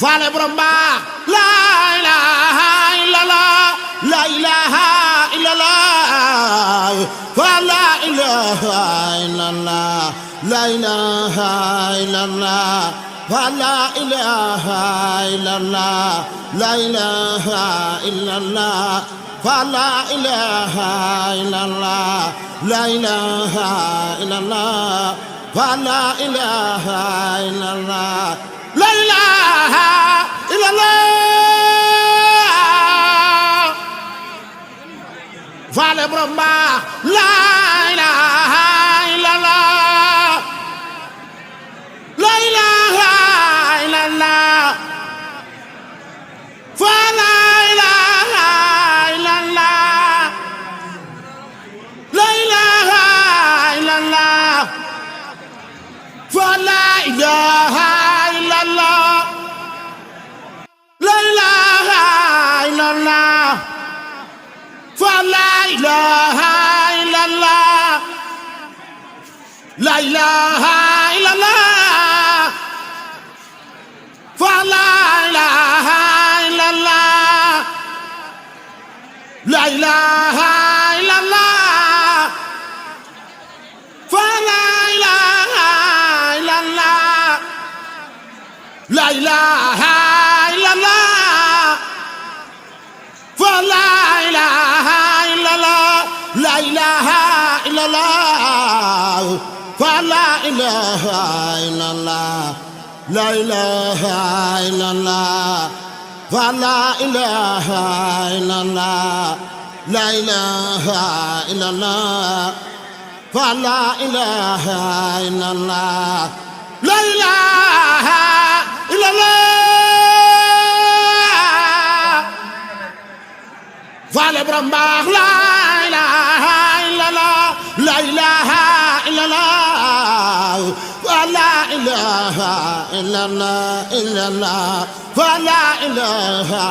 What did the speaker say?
faale borom baax la ilaha illallah la ilaha illallah fa la ilaha illallah la ilaha illallah fa la ilaha illallah la ilaha illallah fa la ilaha illallah la ilaha illallah fa la ilaha illallah la ilaha illallah faale borom baax la ilaha illallah la ilaha illallah fa la ilaha illallah la ilaha illallah fa la ilaha illallah la ilaha illallah fa la ilaha illallah la ilaha illallah fa la ilaha illallah la ilaha illallah fa la ilaha illallah la ilaha illallah fa la ilaha illallah la ilaha illallah fa la ilaha illallah la ilaha illallah fa la ilaha illallah la ilaha illallah fa la ilaha illallah la ilaha illallah faale borom baax la ilaha illallah la ilaha illallah fa la ilaha illallah fa la ilaha